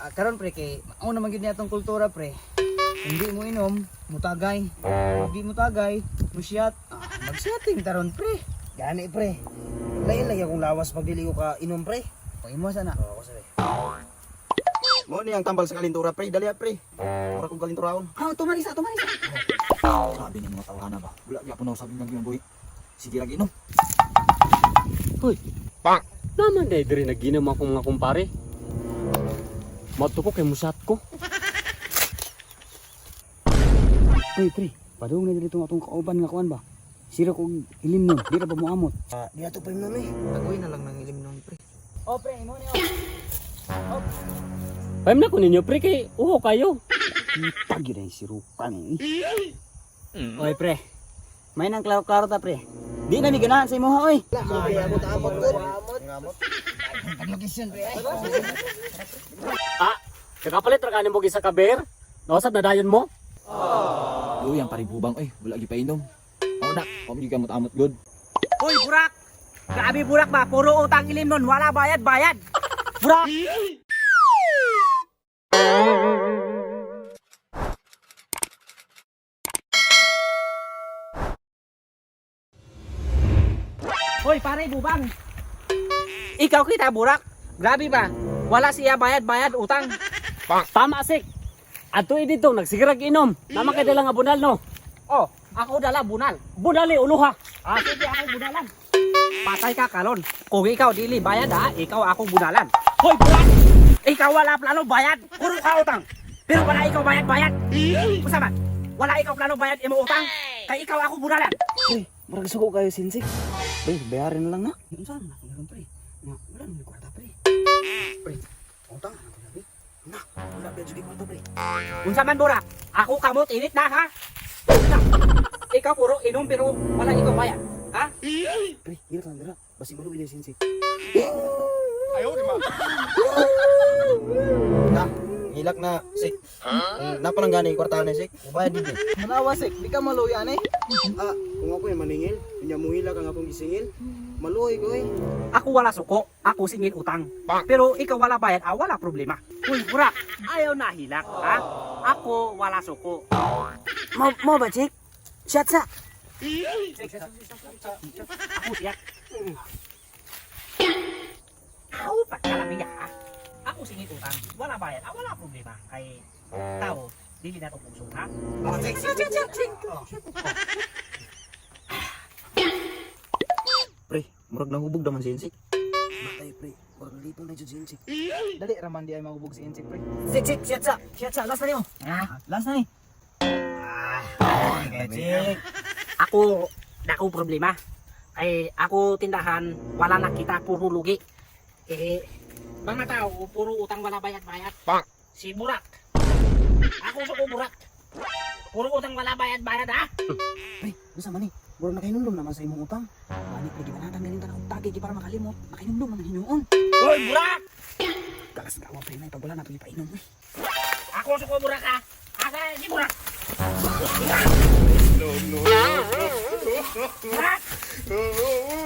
Ah, karon pre kay mao naman gyud ni atong kultura pre. Hindi mo inom, mutagay. Hindi mo tagay, musyat. Ah, magsyatting taron pre. Gani pre. Lain lagi akong lawas pag dili ko ka inom pre. O imo sana. Oo, ako sabi. Mo ni ang tambal sa kalintura pre, dali ah, pre. Mura kong kalinturaon. Ah, tumalis na, tumalis na. Sabi ni mga tawhana ba? Wala gyapon ako sabi ng ginabuhi. Sige lagi inom. Hoy. Pak. Naman day diri naginom akong mga kumpare. Madto ko kay musat ko. Uy pre, padung na diri tong atong kauban nga kuan ba. Sira kog ilim nun, di ra ba moamot. Ah, di na to pa inom eh. Agoy na lang ng ilim nun pre. Oh pre, imo ni oh. Paim na ko ninyo pre kay uho kayo. Pagi na yung sirukan eh. Oy pre, may nang klaro-klaro ta pre. Di na mi ganahan sa imuha oy. Amot amot ko. Taglokasyon pre. Ay. Ah, nakapalit ra kanin mo isa ka beer. Nausab na dayon mo. Luyang pare bubang oy, wala gyud painom. Mao na, pamgi ka amot good. Uy, burak! Grabe burak ba? Puro utang ilim nun. Wala bayad, bayad. Burak! Hoy, pare, bubang. Ikaw kita, burak. Grabe ba? Wala siya bayad-bayad utang. Tama sik. Adto eh dito nagsigirag inom. Tama kay dala nga bunal no. Oh, ako dala bunal. Bunali uluha. Ah, sige, ako bunalan. Patay ka, kalon. Kung ikaw dili bayad ha, ikaw ako bunalan. Hoy, burak! Ikaw wala plano bayad. Puro ka utang. Pero wala ikaw bayad bayad. Usa man? Wala ikaw plano bayad imo utang. Kay ikaw ako bunalan. Pre, murag suko kayo sinsik. Pre, bayarin na lang na. Unsa man ako meron pre? Nga wala na may kwarta pre. Pre, utang na ko pre. Na, wala ba jud kwarta pre. Unsa man burak? Ako kamot init na ha. Na. Ikaw puro inom pero wala ikaw bayad. Ha? Pre, hira lang dira. Basi maluoy na sinsik. Na, hilak na sik. Napa lang gani kwarta ni sik. Ubayad din. Manawa sik, di ka maluya ni. Ah, kung ako yung maningil, unya muhila kang akong gisingil. Maluoy ko eh. Ako wala suko, ako singil utang. Pero ikaw wala bayad, ah, wala problema. Uy, burak, ayaw na hilak, ha? Ako wala suko. Mo mo ba chik? Shot sa. Ako siya. Ako pagkalamiya ha. Ako singil utang, wala bayad, ah, wala problema. Kay tao, dili na to puso, ha? Pre, murag nahubog naman si Insik. Matay pre, murag nalipong na jud sinsik. Dali raman di ay mahubog si Insik pre. Sik sik, shot sa. Shot sa, last na nimo. Ha? Last na ni. Ah, sik. Ako, dako problema. Kay ako tindahan, wala na kita, puro lugi. Eh, mga tao, puro utang wala bayad-bayad. Si Burak. Ako suko Burak. Puro utang wala bayad-bayad, ha? Pre, unsa man ni? Murag nakahinumdum naman sa imong utang. Bani pre, gibanatan ganin tanang tagay para makalimot. Makahinumdum naman hinuon. Hoy, Burak! Galas gawa pre, may pag wala na to ipainom eh. Ako suko Burak, ha? Asa si Burak? No, no, no. Burak! Burak!